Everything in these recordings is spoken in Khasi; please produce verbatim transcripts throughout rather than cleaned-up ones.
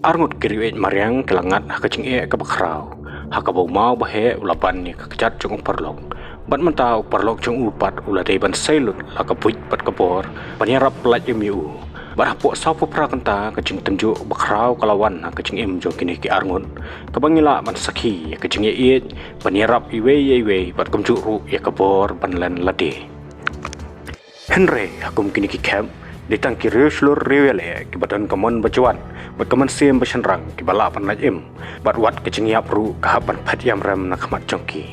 Arngut ki riewieid mariang ki la ngat ha ka jingeh kaba khraw, ha kaba u maw baheh u la ban ïa ka kjat jong u paralok. Bad mynta u paralok jong u pat u la dei ban sei lut la ka buit bad ka bor ban ïarap pyllait im ïa u. Bad hapoh sawphew phra kynta ka jingtynjuh bakhraw ka la wan ha ka jingim jong kine ki arngut, kaba ngi lah ban sakhi ïa ka jingïaieit ban ïarap iwei ïa iwei bad kumjuh ruh ïa ka bor ban len lade. Hynrei ha kum kine ki khep, dei tang ki riew shlur riew ïaleh kiba don ka mon ba jwat bad ka mynsiem ba shynrang kiba lah ban lait im, bad wat ka jingïap ruh ka hap ban phet ïamrem na khmat jong ki.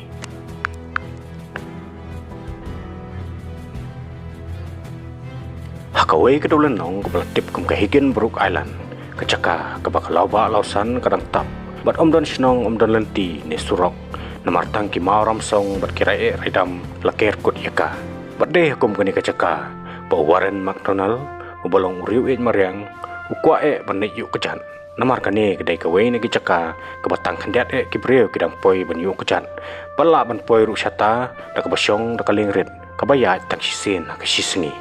Ha kawei ka dewlynnong kaba la tip kum ka Higinbruk Island, ka jaka kaba ka lawbah lawsan ka dang tap, bad ym don shnong, ym don lynti ne surok, namar tang ki maw ramsong bad ki rai-eh rai-dam la ker kut ïa ka. Bad dei ha kum kane ka jaka ba u Warren McDonald, uba long u riewieid mariang, u kwah eh ban leit ïuh kjat. Namar kane ka dei kawei na ki jaka kaba tang khyndiat eh ki briew ki dang poi ban ïuh kjat, bad lah ban poi ruh shata da kaba shong da ka lieng rit kaba ïaid tang shisien ha ka shi sngi.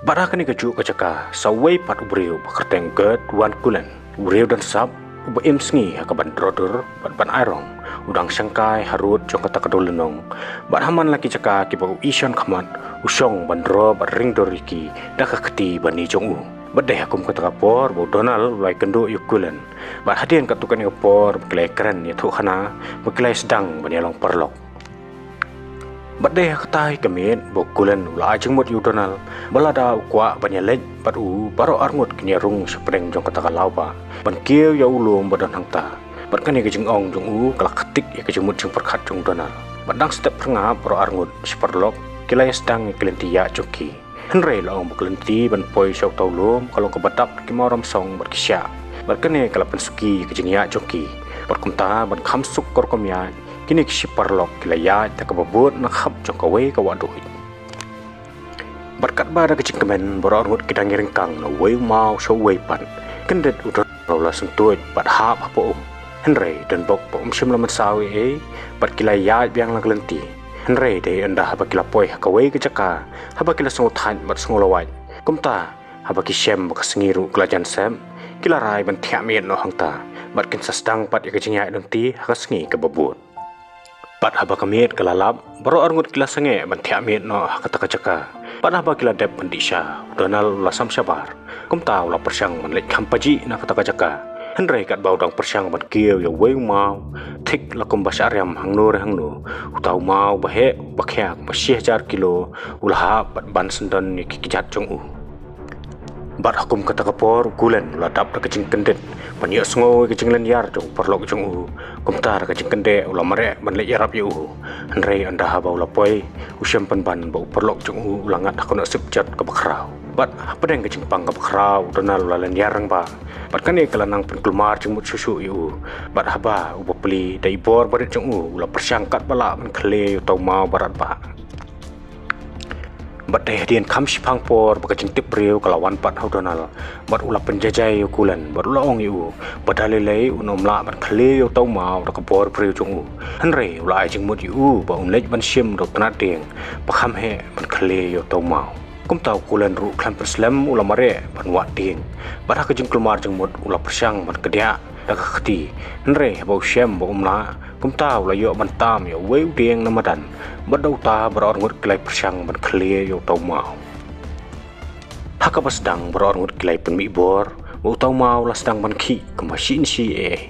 Bad ha kane kajuh ka jaka, sa uwei pat u briew ba kyrteng Gert Van Kulen, u briew don sap, uba im sngi ha ka ban dro dur bad ban ai rong, u dang shangkai harud jong kata ka dewlynnong. Bad ha man la ki jaka kiba u i shon khmat, u shong ban dro bad ring dur ïa ki da ka kti bani jong u. Bad dei ha kum kata ka por ba u Donald u la ïakynduh ïa u Kulen. Bad hadien katto katne ka por ba ki la ïakren ïathuhkhana, ba ki la ïasdang ban ïalong paralok. Bad dei ha kata hi ka miet ba u Kulen u la ai jingmut ïa u Donald, ba lada u kwah ban ïaleit bad u, baroh arngut kin ïarung shapdeng jong kata ka lawbah ban kiew ïa u lum ba don hangta. Bad kane ka jingong jong u ka la khatik ïa ka jingmut jingpyrkhat jong u Donald. Bad dang step phyrngab baroh arngut shi paralok ki la ïasdang ïa ki lynti ïaid jong ki. Hynrei la ong ba ka lynti ban poi sha uta u lum ka long kaba dap da ki maw ramsong bad ki shiah. Bad kane ka la pynsuki ïa ka jingïaid jong ki. Bad kumta ban kham suk ka rukom ïaid, kine ki shi paralok ki la ïaid da kaba bud na khap jong kawei ka wahduid. Bad katba da ka jingkmen baroh arngut ki dang ïaryngkang na uwei u maw sha uwei pat, kyndit u Donald u la syntuid bad hap hapoh um. Hynrei don bok ba um shym la mynsaw ei ei, bad ki la ïaid biang la ka lynti. Hynrei dei ynda haba ki la poi ha kawei ka jaka, haba ki la sngew thait bad sngew lawait, kumta haba ki shem ba ka sngi ruh ka la jan sep, ki la rai ban thiah miet noh hangta, bad kin sa sdang pat ïa ka jingïaid lynti ha ka sngi kaba bud. Bad haba ka miet ka la lap, baroh arngut ki la sangeh ban thiah miet noh ha kata ka jaka. Bad haba ki la dep ban dih sha, u Donald u la sam shabar. Kumta u la pyrshang ban leit kham pajih na kata ka jaka. Hynrei katba u dang pyrshang ban kiew ïa uwei u maw, thik la kumba shah riam hangno re hangno, uta u maw baheh, ba khia kumba shi hajar kilo, u la hap bad ban syndon ïa ki kjat jong u. Bad ha kum kata ka por u Kulen u la dap da ka jingkyndit ban ïohsngew ïa ka jinglynñiar jong u paralok jong u. Kumta da ka jingkyndit u la mareh ban leit ïarap ïa u. Hynrei ynda haba u la poi, u shem pynban ba u paralok jong u u la ngat ha ka nohsip jot kaba khraw. Bad hapdeng ka jingpang kaba khraw u Donald u la lynñiar rangbah. Bad kane ka la nang pynkulmar jingmut shuh shuh ïa u. Bad haba u bapli da i bor barit jong u u la pyrshang katba lah ban khlei ïa uta u maw ba radbah. Bad dei hadien kham shiphang por ba ka jingtip briew ka la wan pat ha u Donald. Bad u la pynjaijai ïa u Kulen bad u la ong ïa u ba da lei lei un ym lah ban khlei ïa uta u maw da ka bor briew jong u. Hynrei u la ai jingmut ïa u ba un leit ban shim da u tnat dieng ba kham heh ban khlei ïa uta u maw. Kumta u Kulen ruh khlem pynslem u la mareh ban wad dieng. Bad ha ka jingkulmar jingmut u la pyrshang ban kdiah da ka kti. Hynrei haba u shem ba um lah, kumta u la ïoh ban tam ïa uwei u dieng na madan. Bad da uta baroh arngut ki la pyrshang ban khlei ïa uta u maw. Ha kaba sdang baroh arngut ki la pynmih bor ba uta u maw u la sdang ban khih kumba shi inshi ei ei.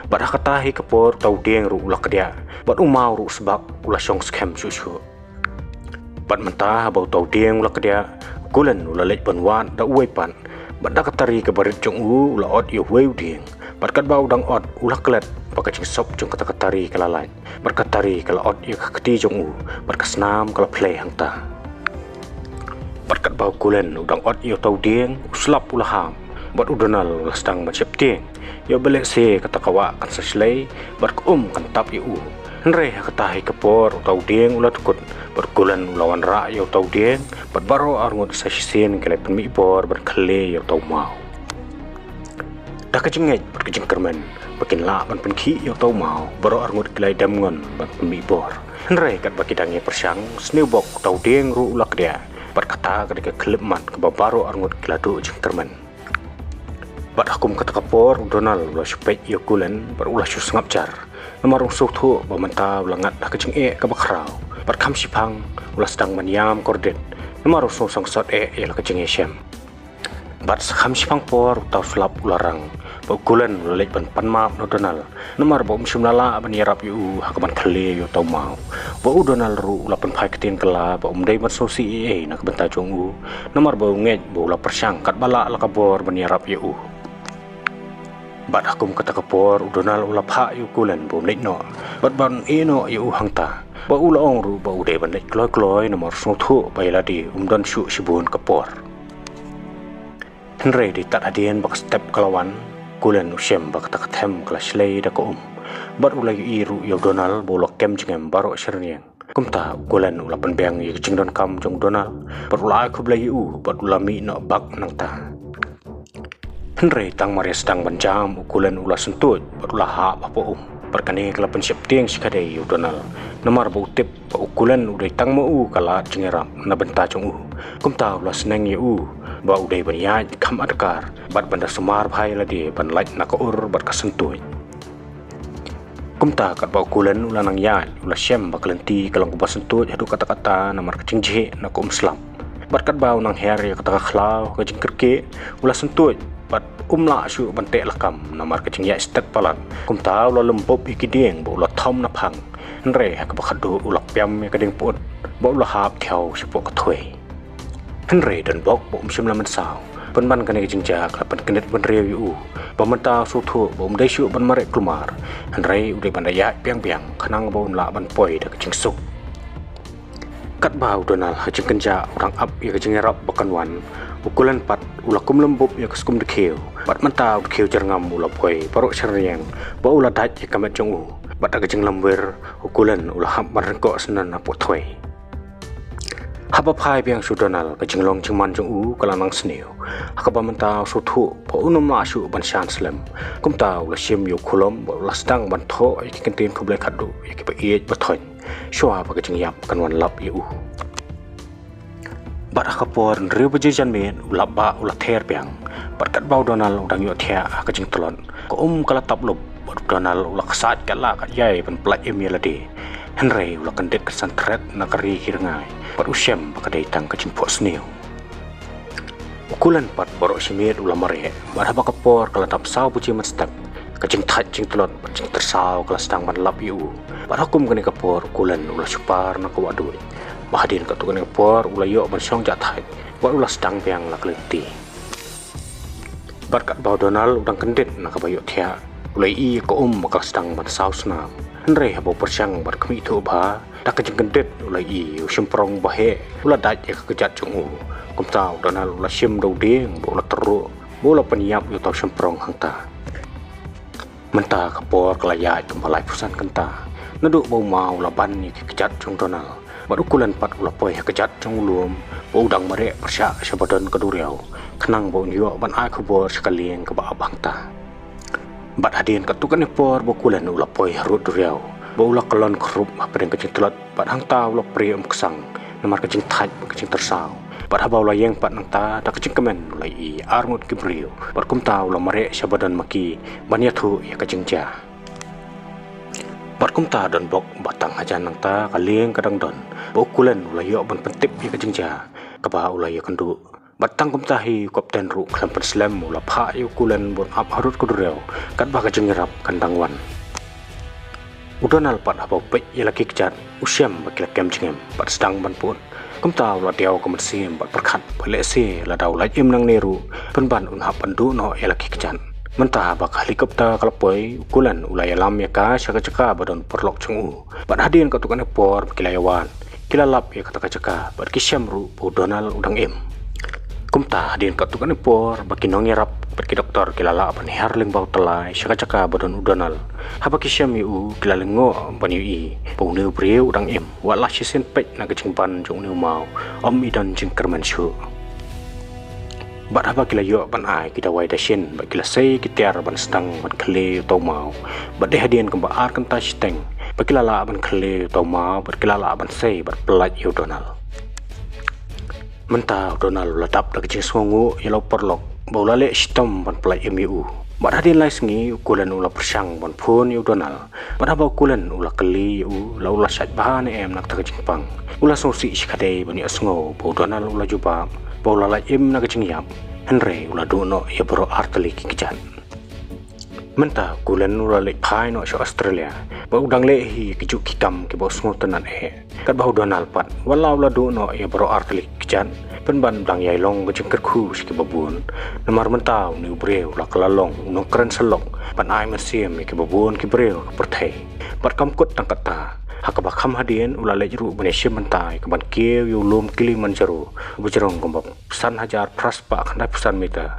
Bad ha kata hi ka por uta u dieng ruh u la kdiah. Bad u maw ruh sbak u la shong skhem shuh shuh. Bad mynta haba uta u dieng u la kdiah, u Kulen u la leit ban wad da uwei pat. Bad da ka tari kaba rit jong u u la ot ïa uwei u dieng. Bad katba u dang ot u la klet ba ka jingsop jong kata ka tari ka la lait. Bad ka tari ka la ot ïa ka kti jong u. Bad ka snam ka la phlei hangta. Bad katba u Kulen u dang ot ïa uta u dieng u slap u la hap. Bad u Donald u la sdang ban sheptieng. Ïoh ba lehse kata ka wah kan sa shlei bad ka um kan tap ïa u. Hynrei ha kata hi ka por uta u dieng u la dkut bad u Kulen u la wanrah ïa uta u dieng bad baroh arngut sa shisien ki la pynmih bor ban khlei ïa uta u maw. Da ka jingngeit bad ka jingkyrmen ba kin lah ban pynkhih ïa uta u maw baroh arngut ki la dem ngon ban pynmih bor. Hynrei katba ki dang ïa pyrshang sniewbok uta u dieng ruh u la kdiah. Bad kata ka dei ka khyllipmat kaba baroh arngut ki la duh jingkyrmen. Bad ha kum kata ka por u Donald u la shu peit ïa u Cullen bad u la shu sngap jar. Namar u sngewthuh ba mynta u la ngat ha ka jingeh kaba khraw. Bad kham shipang u la sdang ban ïam kordit. Namar u sngewsih sot eh ïa la ka jingïashem. Bad sa kham shipang por uta u slap u la rang. Ba u Cullen u la leit ban pan map na u Donald. Namar ba um shym la lah ban ïarap ïa u ha kaban khyllem ïa uta u maw. Ba u Donald ruh u la pynphai ktien kylla ba um dei ban sngewsih ei ei na ka bynta jong u. Namar ba u ngeit ba u la pyrshang katba lah la ka bor ban ïarap ïa u. Bad ha kum kata ka por u Donald u la phah ïa u Cullen ba un leit noh. Bad ban ïeh noh ïa u hangta. Ba u la ong ruh ba u dei ban leit kloi kloi namar u sngewthuh ba ïa lade um don shuh shibun ka por. Hynrei dei tad hadien ba ka step ka la wan, u Cullen u shem ba kata ka them ka la shlei da ka um. Bad u la ïohi ruh ïa u Donald ba u la kem jingem baroh shi rynïeng. Kumta u Cullen u la pynbiang ïa ka jingdonkam jong u Donald bad u la ai khublei ïa u bad u la mih noh bak nangta. Hynrei tang mar ïa sdang ban jam u Cullen u la syntuid bad u la hap hapoh um. Bad kane ka la pynsheptieng shikatdei ïa u Donald. Namar ba u tip ba u Cullen u dei tang ma u ka lad jingïarap na bynta jong u. Kumta u la sneng ïa u ba u dei ban ïaid kham adkar bad ban da sumar bha ïa lade ban lait na ka ur bad ka syntuid. Kumta katba u Cullen u la nang ïaid u la shem ba ka lynti ka long kaba syntuid haduh katta katta namar ka jingjhieh na ka um slap. Bad katba u nang her ïa kata ka khlaw ka jingkyrkieh u la syntuid bad um lah shuh ban teh lakam namar ka jingïaid stet palat. Kumta u la lum bup ïa ki dieng ba u la thom na phang. Hynrei ha kaba khadduh u la piam ïa ka dieng pyut ba u la hap thiaw shapoh ka thwei. Hynrei don bok ba um shym la mynsaw. Pynban kane ka jingjia ka la pynkyndit bynriew ïa u ba mynta u sngewthuh ba um dei shuh ban mareh kulmar. Hynrei u dei ban da ïaid biang biang khnang ba un lah ban poi da ka jingsuk. Katba u Donald ha jingkynjah u dang ap ïa ka jingïarap ba kan wan, u Cullen pat u la kum lum bup ïa ka skum dkhiew. Bad mynta u dkhiew jyrngam u la poi baroh shi rynïeng ba u la dait ïa ka met jong u. Bad da ka jinglamwir u Cullen u la hap ban ryngkoh syndon hapoh thwei. Haba phai biang sha u Donald ka jinglong jingman jong u ka la nang sniew. Ha kaba mynta u sngewthuh ba un ym lah shuh ban shan slem. Kumta u la shim ïa u khulom bad u la sdang ban thoh ïa ki kyntien khublei khadduh ïa kiba ïeit ba thoiñ. Shuwa ba ka jingïap kan wan lap ïa u. Bad ha ka por hynriew baje janmiet u lap ba u la ther biang. Bad katba u Donald u dang ïohthiah ha ka jingtlot, ka um ka la tap lup. Bad u Donald u la ksaid katba lah katba ïai ban pyllait im ïa lade. Hynrei u la kyndit ka san thret na ka ri ki rngai. Bad u shem ba ka dei tang ka jingphohsniew. U Cullen pat baroh shi miet u la mareh. Bad haba ka por ka la dap saw baje mynstep, ka jingthait jingtlot bad jingtyrsaw ka la sdang ban lap ïa u. Bad ha kum kane ka por u Cullen u la shu par na ka wah duh. Bad hadien katto katne ka por u la ïoh ban shong jah thait bad u la sdang biang la ka lynti. Bad katba u Donald u dang kyndit na kaba ïohthiah, u la ïohi ïa ka um ba ka sdang ban saw snam. Hynrei haba u pyrshang bad khmih thuh bha, da ka jingkyndit u la ïohi ïa u shymprong ba heh u la dait ïa ka kjat jong u. Kumta u Donald u la shim da u dieng ba u la tyrruh ba u la pynïap ïa uta u shymprong hangta. Mynta ka por ka la ïaid kumba laiphew san kynta. Naduh ba u maw u la ban ïa ki kjat jong u Donald. Bad u Cullen pat u la poi ha kjat jong u lum ba u dang mareh pyrshah sha ba don ka duriaw. Khnang ba un ïoh ban ai khubor sha ka lieng kaba ap hangta. Bad hadien katto katne por ba u Cullen u la poi harud duriaw ba u la kyllon khrup hapdeng ka jingtlot. Bad hangta u la prie um ksang namar ka jingthait bad ka jingtyrsaw. Bad haba u la ïeng pat nangta da ka jingkmen u la ïohi ar ngut ki briew. Bad kumta u la mareh sha ba don ma ki ban ïathuh ïa ka jingjia. Bad kumta don bok ba tang hajan nangta ka lieng ka dang don ba u Cullen u la ïoh ban pyntip ïa ka jingjia kaba u la ïakynduh. Bad tang kumta hi u kapten ruh khlem pynslem u la phah ïa u Cullen ban ap harud ka duriaw katba ka jingïarap kan dang wan. U Donald pat haba u peit ïa la ki kjat u shem ba ki la kem jingim bad sdang ban put. Kumta u la diaw ka mynsiem bad pyrkhat ba lehse lada u lait im nangne ruh pynban un hap ban duh noh ïa la ki kjat. Mynta ba ka helicopter ka la poi u Cullen u la ïalam ïa ka sha ka jaka ba don paralok jong u. Bad hadien katto katne por ba ki la ïawad ki la lap ïa kata ka jaka bad ki shem ruh ba u Donald u dang im. Kumta hadien katto katne por ba ki nongïarap bad ki doktor ki la lah ban hiar lyngba u tyllai sha ka jaka ba don u Donald. Haba ki shem ïa u ki la lyngngoh ban ïohi ba une u briew u dang im. Wat la shisien peit na ka jingban jong une u maw ym i don jingkyrmen shuh. Bad haba ki la ïoh ban ai ki dawai dashin bad ki la sei ki tiar ban sdang ban khyllem ïa uta u maw. Bad dei hadien kumba ar kynta shiteng ba ki la lah ban khyllem ïa uta u maw bad ki la lah ban sei bad pyllait ïa u Donald. Mynta u Donald u la dap da ka jingsngewnguh ïa la u paralok ba u la leh shitom ban pyllait im ïa u. Bad hadien lai sngi u Cullen u la pyrshang ban phone ïa u Donald. Bad haba u Cullen u la kylli ïa u la u la shait bha ne em na kata ka jingpang, u la sngewsih shikatdei ban ïohsngew ba u Donald u la jubab ba u la lait im na ka jingïap, hynrei u la duh noh ïa baroh artylli ki kjat. Mynta u Cullen u la leit phai noh sha Australia, ba u dang leh hi ki juh ki kam kiba u sngewtynnat eh. Katba u Donald pat wat la u la duh noh ïa baroh artylli ki kjat, pynban u dang ïai long ka jingkyrkhu sha kiba bun. Namar mynta une u briew u la kylla long u nongkren shalok ban ai mynsiem ïa kiba bun ki briew ha ka pyrthei. Bad kam kut tang katta, ha kaba kham hadien u la leit ruh ban ïashim bynta ïa kaban kiew ïa u lum Kilimanjaro uba jrong kumba san hajar phra spah khyndai phew san meter.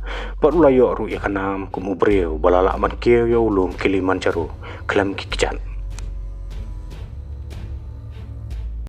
Bad u la ïoh ruh ïa ka nam kum u briew ba la lah ban kiew ïa u lum Kilimanjaro khlem ki kjat.